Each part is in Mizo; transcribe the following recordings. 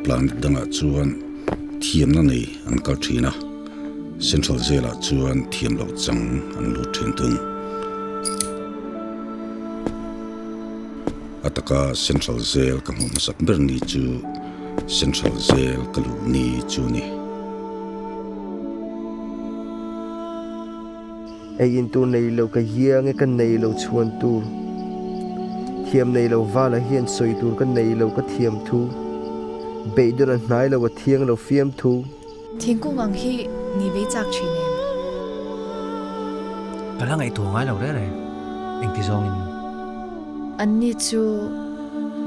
Planet dangah chuan thiamna nei an kal thin a, Central Jail ah chuan thiam loh chang an lut thin thung. A taka Central Jail ka hmuh hmasak ber ni chu Central Jail ka luh ni chu a ni. Ei in tur nei lo ka hiang e ka nei lo chhuan tur thiam nei lo vala hian sawi tur ka nei lo ka thiam thu beihdawn a hnai lo a thiang lo fiam thu. Thingkung ang hi ni vei chak thin em? Ka la ngaihtuah ngai lo reng reng, engti zawngin. Anni chu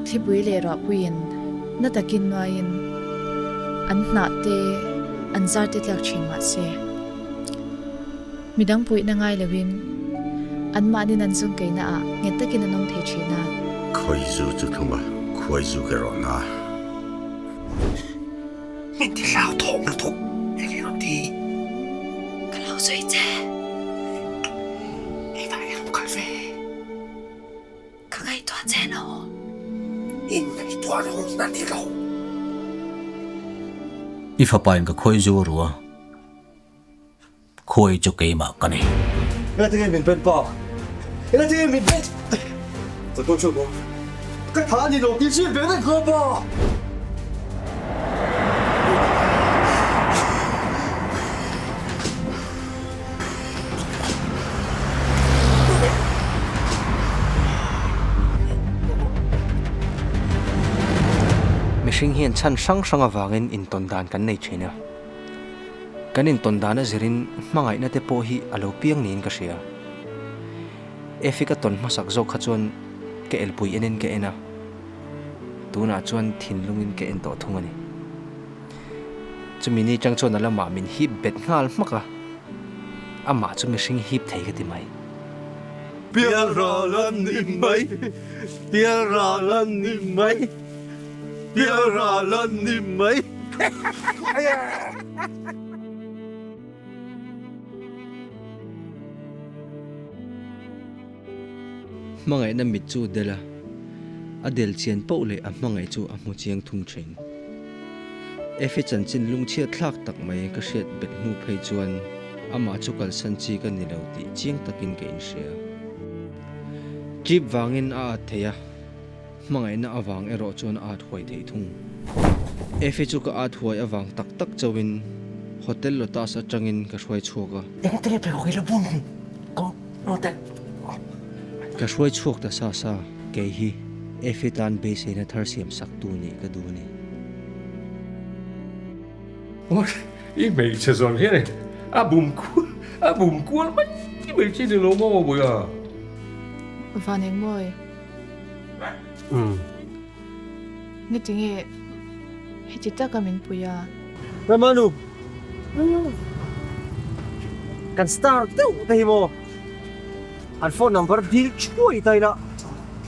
thlipui leh ruahpuiin na takin nuaiin an hnah te an zar te tliak thin mahse. Midang puihna ngai loin anmahnin an zung keina ah nghet takin an awm thei thin a. Khawizu chu thlum a, khuaizu ke rawh na. Min ti hlau thawk lutuk eng eng ti. Ka lo zui che. Hei vai ang kal ve. Ka ngaihtuah che lo. In ngaihtuah lo na ni lo. I fapa in ka khawizu a ru a. Khuai chu keimah ka ni. Ela tinge min ben pa? Ela tinge min ben? Ka tawn chhuak maw? Ka tha a ni lo tih hriat ve vek kha pa! Mihring hian chhan hrang hrang avangin intawn dan kan nei thin a. Kan intawn dan a zirin hmangaihna te pawh hi a lo piang niin ka hria. Efi ka tawn hmasak zawk kha chuan ka elpui enin ka en a, tunah chuan thinlungin ka en tawh thung a ni. Chumi ni chang chuan a lamah min hip bet nghal hmak a, amah chu mihring hip thei ka ti mai. Pialral a ni mai, pialral a ni mai. Pialral a ni mai. Hmangaihna mit chu del a, a del chian poh leh a hmangaih chu a hmu chiang thung thin. Efi chanchin lungchhiat thlak tak mai ka hriat bet hnu phei chuan amah chu kalsan chi ka ni lo tih chiang takin ka inhria. Jeep vangin a at thei a. Hmangaihna avang erawh chuan a at huai thei thung. Efi chu ka at huai avang tak tak chauhin Hotel Lotus atangin ka hruai chhuak a. Ka hruai chhuak ta sa sa, kei hi Efi tan beiseina thar siam sak tu nih ka duh a ni. I hmeichhe zawn hian a bum kual a bum kual mai mai chi ni lo maw Bawiha? Van engmawi. Umm. Nge tinge heti taka min pui a? Ramanu! Kan star deuh te hi maw? An phone number dil thuai ta ila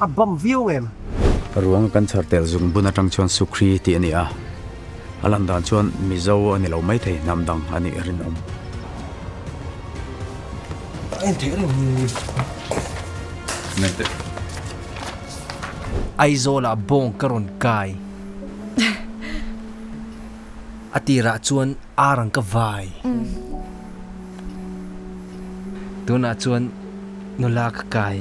a bam viau ngem? Ruang kan chhar tel zung bun atang chuan Sukhri tih a ni a, a lan dan chuan Mizo a ni lo maithei hnam dang a nih rinawm. En theih reng ni. Aizawlah bawng ka rawn kai. A tirah chuan ar ang ka vai. Tunah chuan nula ka kai.